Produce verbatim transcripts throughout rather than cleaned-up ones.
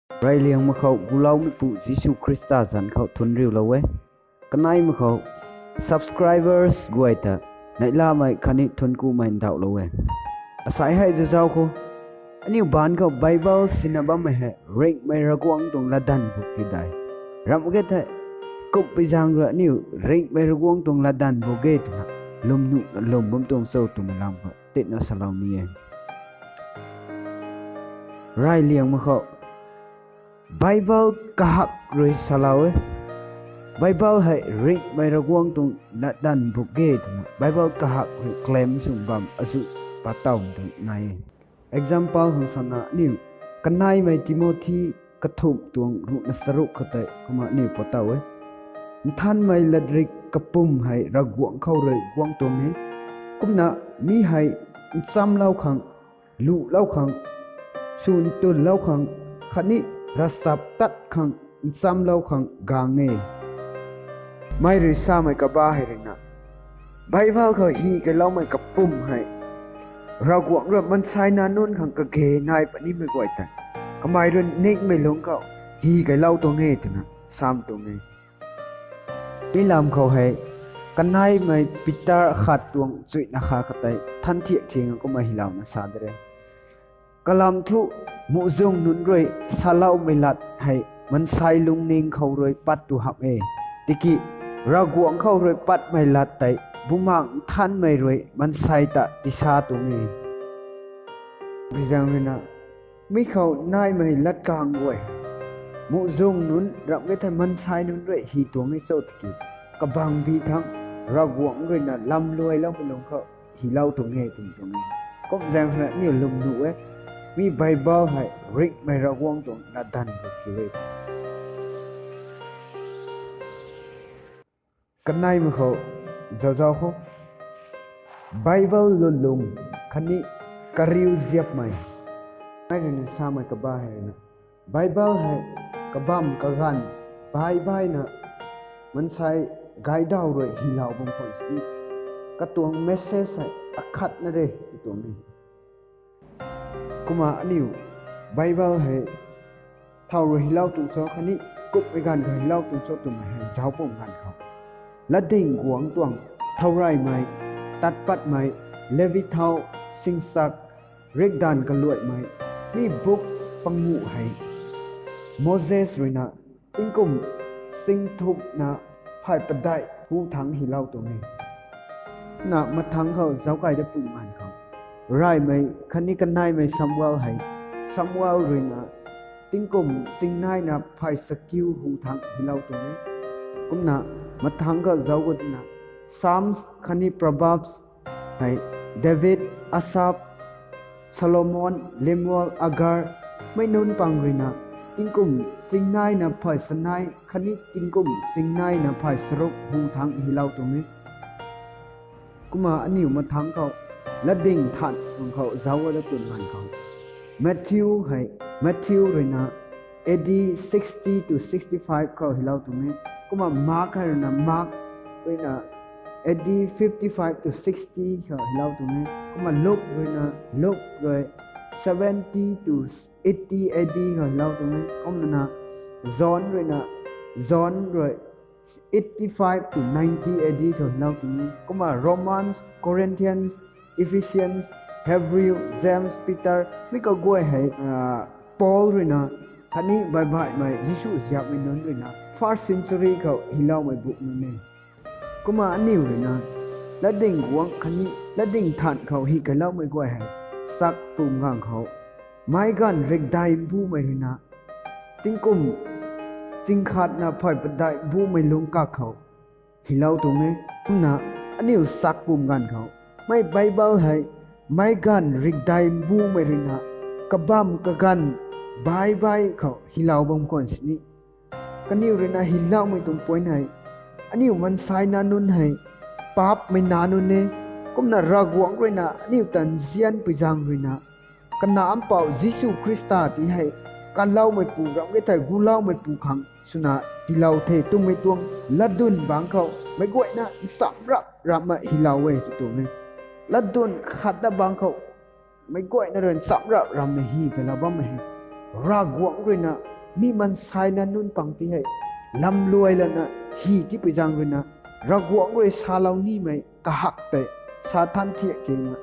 Reyliangmei khou guloumeipu Jisu Khrista zanc khou thunc riulou e. Kaneimei khou subscribers guay ta neihlamei khatni thuanckumei ndauhlou e. Asei hei zazauc khou aniu baanc khou Bible sina bammei hei ringhmei Ravguangc tuang latdanv buk ti dei. Ramh khe thei, kumhpui zaeng rui aniu ringhmei Ravguangc tuang latdanv buk ge twna lwmnuh lwm bam tuang cho twmei lam khou titna salou ni e. Reyliangmei khou Bible kahak rui salou e. Bible hei ringhmei Ravguangc tuang latdanv buk ge twna Bible kahak rui claim sw bam azuh patowmei tuang nai e. Example khang sana aniu kaneimei Timothy kathumh tuang ruhna charuk khou tei kumna aniu patow e. Nthanmei latrik kapwm hei Ravguangc khou rui guang tuang e. Kumna mi hei nchamlou khang, luhlou khang, swn tunlou khang, khatni ravchaptat khang nchamlou khang gang e. Mei rui samei kaba hei ruina, Bible khou hi kailoumei kapwm hei Ravguangc rui maansei nac nunc khang kage nai punimei guay tei kamei rui ningmei lungc khou hi kailou tuang e twna sam tuang e. Mi lam khou hei kaneimei Peter khat tuang chuina khat khou tei than thiak thiang kumna hylouna sa de re. Kalam thu muhzwng nunc rui saloumei lat hei maansei lungning khou rui pat tu hamh e. Tiki Ravguangc khou rui patmei lat tei Bumaengh Nthanmei rui maansei ta tisa tuang e. Bizaeng ruina, mi khou naimei latkaeng guay, muhzwng nunc ramh khe thei maansei nunc rui hi tuang e cho tiki, kabangbi thangc Ravguangc ruina lamluailoumei lungc khou hylou tuang e twmei tuang e. Kum zaeng ruina aniu lwmnuh e, mi Bible hei ringhmei Ravguangc tuang latdanv buk ti e. Kaneimei khou, zauc zauc khou, Bible lwnlung khatni kariu ziapmei. Mei ruina samei kaba hei ruina, Bible hei kabamv kaganv baih baihna maansei gaydau rui hylou bam khwan sini, katuang message hei akhatna re tw tuang e. Kumna aniu Bible hei thow rui hylou tuang cho khatni kumhmei ganv khou hylou tuang cho twmei hei zauc pum ganv khou, latdyng guangc tuang thowreymei, tatpatmei, Levi thau, singsak, riakdanv kaluaimei, mi buk panguh hei Moses ruina tingkum singthumhna phay padeih hu thangc hylou tuang e. Na mathangc khou zauc kai dat pum ganv khou, reymei khatni kaneimei Samuel hei, Samuel ruina tingkum singnaina phay sakiu hu thangc hylou tuang e. Kumna mathangc khou zauc khou tina, Psalms khatni Proverbs hei, David, Asaph, Solomon, Lemuel, Agur, mei nunc pang ruina tingkum singnaina phay sanei khatni tingkum singnaina phay charuk hu thangc hylou tuang e. Kumna aniu mathangc khou, latdyng than tuang khou zauc dat pum ganv khou, Matthew hei, Matthew ruina A D sixty to sixty-five khou hylou tuang e. Kumna Mark hei ruina, Mark ruina A D fifty-five to sixty khou hylou tuang e. Kumna Luke ruina, Luke rui seventy to eighty A D khou hylou tuang e. Kumna John ruina, John rui eighty-five to ninety A D khou hylou tuang e. Kumna Romans, Corinthians, Ephesians, Hebrew, James, Peter, mi kaguay hei, Paul ruina, khatni baihbaihmei Jisu ziapmei nunc ruina first century khou hyloumei buk nunc e. Kumna aniu ruina, latdyng guangc khatni latdyng than khou hi kailoumei guay hei, sak pum ganv khou, meic ganv rikdei bumei ruina, tingkum chingkhatna phay padeih bumei lungc kak khou hylou tuang e. Kumna aniu sak pum ganv khou, mei Bible hei meic ganv rikdei bumei ruina, kabamv kaganv baih baih khou hylou bam khwan sini, kaniw ruina hyloumei tuang point hei, aniu maansei nac nunc hei paapcmei nac nunc e. Kumna Ravguangc ruina aniu ta nzianpui zaeng ruina, Kanac Mpouh Jisu Khrista ti hei kaloumeipu, ramh ge thei guloumeipu khang swna tiilou the twmei tuang latdyn bangc khou meic guayna nchamc rap ramhna hylou e tw tuang e. Latdyn khat dat bangc khou meic guayna rui nchamc rap ramhna hy kailou bammei hei, Ravguangc ruina Mi maanseina nunc pang ti hei lamluai lana hi tipui zaeng ruina, Ravguangc rui salou nimei kahak tei sa than thiak thena,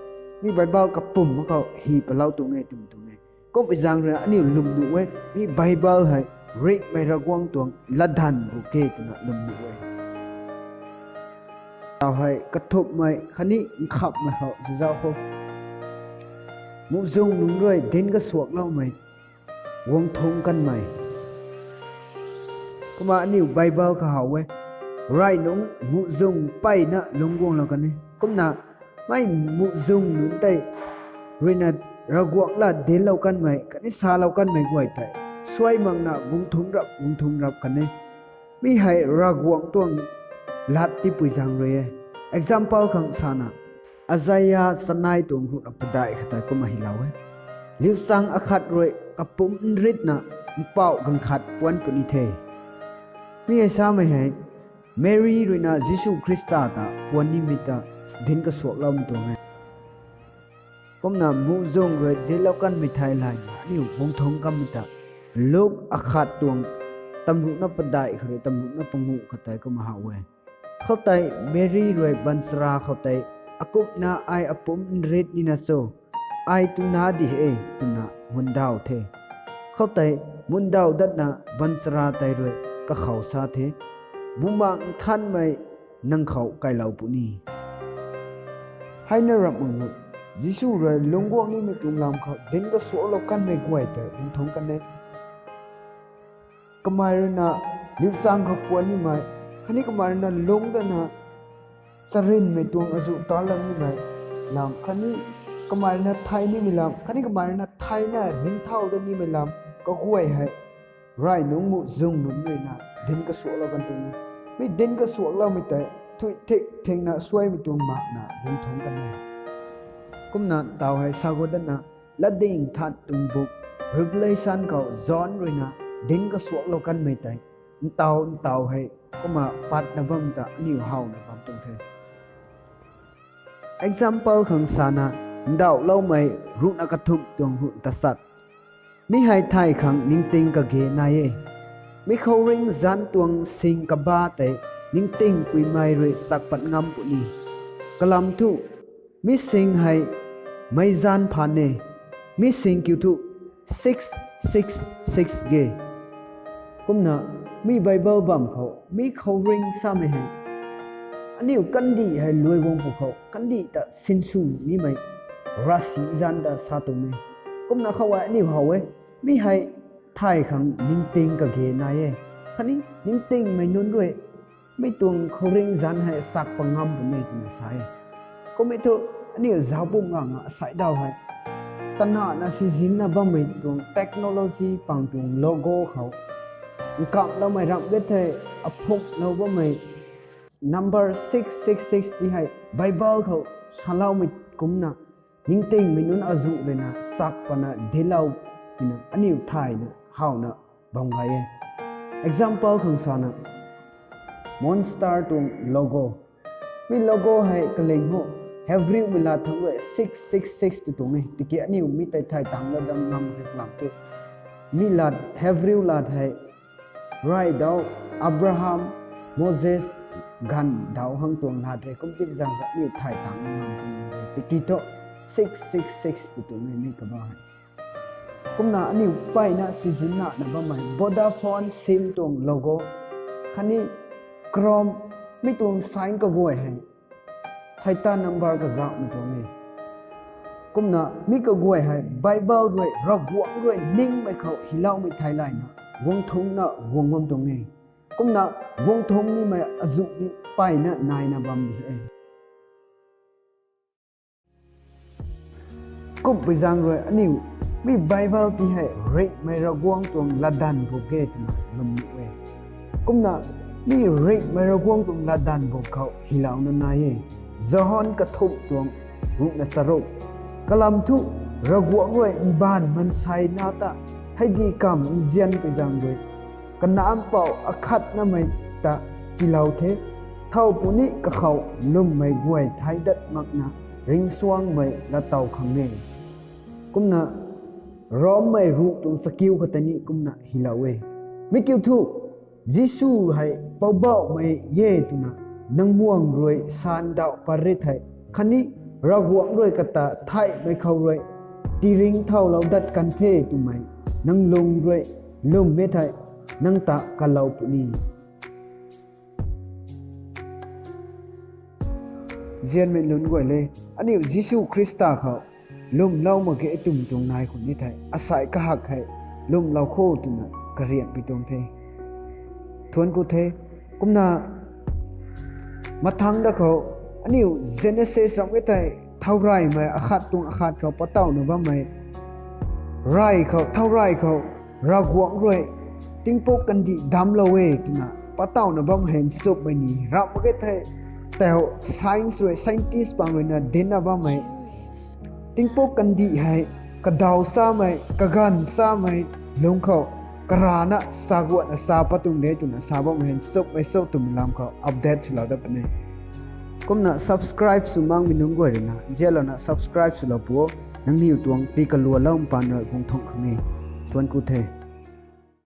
mi Bible kapwm khou hi palou tuang e twmei tuang e. Kumpui zaeng ruina aniu lwmnuh e, mi Bible hei ringhmei Ravguangc tuang latdanv bu ke twna lwmnuh e. Tau hei kathumhmei khatni nkhamhmei khou zazauh khou, muhzwng nunc rui dinc kasuakloumei, guang thungc kanmei. Kumna aniu Bible khou how e, rey nungc muhzwng mpeyna lungc guanglou kan e. Kumna mei muhzwng nunc tei ruina Ravguangc lat dinclou kanmei khatni salou kanmei guay tei suai makna guang thungc rap, guang thungc rap kan e. Mi hei Ravguangc tuang lat tipui zaeng rui e. Example khang sana, Isaiah chanei tuang ruhna padeih khat tei kumna hylou e: Liuchang akhat rui kapumc nritna mpouh ganv khat puanc puni the. Mi hei samei hei Mary ruina Jisu Khrista ta puan nimei ta dinc kasuakloumei tuang e. Kumna muhzwng rui dinclou kanmei theilayna aniu guang thungc kanmei ta Luk akhat tuang tamruhna padeih khat rui tamruhna panguh khat tei kumna how e. Khoutei Mary rui baanchara khou tei, akumhna ai apumc nrit nina cho, ai tu nac di he twna mundaw the. Khoutei mundaw datna baanchara tei rui kakhou sa the, Bumaengh Nthanmei nang khou kailou puni. Heina ramh mak nu, Jisu rui lungc guang nimei tuang lam khou dinc kasuaklou kanmei guay tei guang thungc kan e. Kamei ruina liuchang khou puan nimei, khatni kamei ruina lungc dana charynmei tuang azuh tanlou nimei lam, khatni kamei ruina thei nimei lam, khatni kamei ruina theina ringcthau dat nimei lam kaguay hei rey nungc muhzwng nunc ruina dinc kasuaklou kan tuang e. Mi dinc kasuakloumei tei thuih thik thingna suaimei tuang makna guang thungc kan e. Kumna ntaw hei sa gu datna, Latding Nthan tuang buk Revelation khou John ruina dinc kasuaklou kanmei tei ntaw ntaw hei kumna patna bam ta aniu howna bam tuang the. Example khang sana, Ndauhloumei ruhna kathumh tuang ruhna tachat. Mi hei thay khang ningting kage nai e. Mi khouringh zanc tuang sing kaba tei ningtingpuimei rui chak pat ngam puni. Kalam thu, mi sing hei meic zanc phaan e. Mi sing kiu thu six six six ge. Kumna mi Bible bam khou mi khouringh samei hei aniu kandih hei luai guang pwkhou kandih ta sinsw nimei ravsic zanc ta sa tuang e. Kumna khou hei aniu how e, mi hei thay khang ningting kage nai e, khatni ningtingmei nunc rui mi tuang khouringh zanc hei chak pat ngam puni twna sa e. Kummei thu aniu zauc pum ngangna asei daw hei tanana sizinna bammei tuang technology pang tuang logo khou nkamhloumei ramh de thei, aphumlou bammei number six six six ti hei Bible khou saloumei kumcna ningtingmei nunc azuh ruina chak patna dinclou twna aniu thayna howna bam gay e. Example khang sana, Monster tuang logo. Mi logo hei kaling ho, Hebrew mei lat thangc rui six six six tw tuang e. Tiki aniu mi tei thay tangc lat dam ngam khe kalam thu, mi lat Hebrew lat hei raydau Abraham, Moses ganv dauc khang tuang lat rui kum tip zaeng kha aniu thay tangc ngam tuang e. Tiki thu six six six tw tuang e mi kabah hei. Kumna aniu mpeyna sizinnana bammei Vodafone sim tuang logo khatni Chrome, mi tuang sign kaguay hei Seitaan number kazauhmei tuang e. Kumna mi kaguay hei Bible rui Ravguangc rui ningmei khou hyloumei theilayna guang thungcna guang bam tuang e. Kumna guang thungc nimei azuh ni mpeyna naina bam di e. Kumpui zaeng rui aniu mi Bible ti hei ringhmei Ravguangc tuang latdanv bu ge twna lwm nuh e. Kumna mi ringhmei Ravguangc tuang latdanv bu khou hylouna nai e. Johan kathumh tuang ruhna charuk. Kalam thu Ravguangc rui mbaanv maanseina ta heidi kamv nzianpui zaeng rui Kanac Mpouh akhatnamei ta tiilou the. Thow puni kakhou lwmmei guay theic dat makna ringcsuangmei laatow khang e. Kumna Rommei ruh tuang chakiu khou tei ni kumna hylou e. Mi kiu thu, Jisu hei Poubauhmei e twna nang muang rui sandauh pat ri thei, khatni Ravguangc rui kata theihmei khou rui tiringcthaulou dat kan the twmei nang lung rui lwm e thei, nang ta kalou puni. Nzianmei nunc guay le, aniu Jisu Khrista khou lwmlou mak ge twmei tuang nai khou ni thei, asei kahak hei lwmlou kho twna karianpui tuang the. Thuanc ku the. Kumna mathangc da khou, aniu Genesis ram e thei, thaureymei akhat tuang akhat khou patawna bammei rey khou, thaurey khou, Ravguangc rui tingpuk kandih damclou e twna patawna bam hei nchumhmei ni ram mak ge thei, tau science rui, scientist pang ruina dincna bammei tingpuk kandih hei kadaw samei, kaganv samei lungc khou karana sa guatna sa pat tuang de twna sa bam hei nchumhmei cho twmei lam khou update swlou dat puni. Kumna subscribe sw makmei nunc guay ruina nzianlouna subscribe swlou pu o, nangniw tuang tii kalualou mpaan rui guang thungc khang e. Thuanc ku the.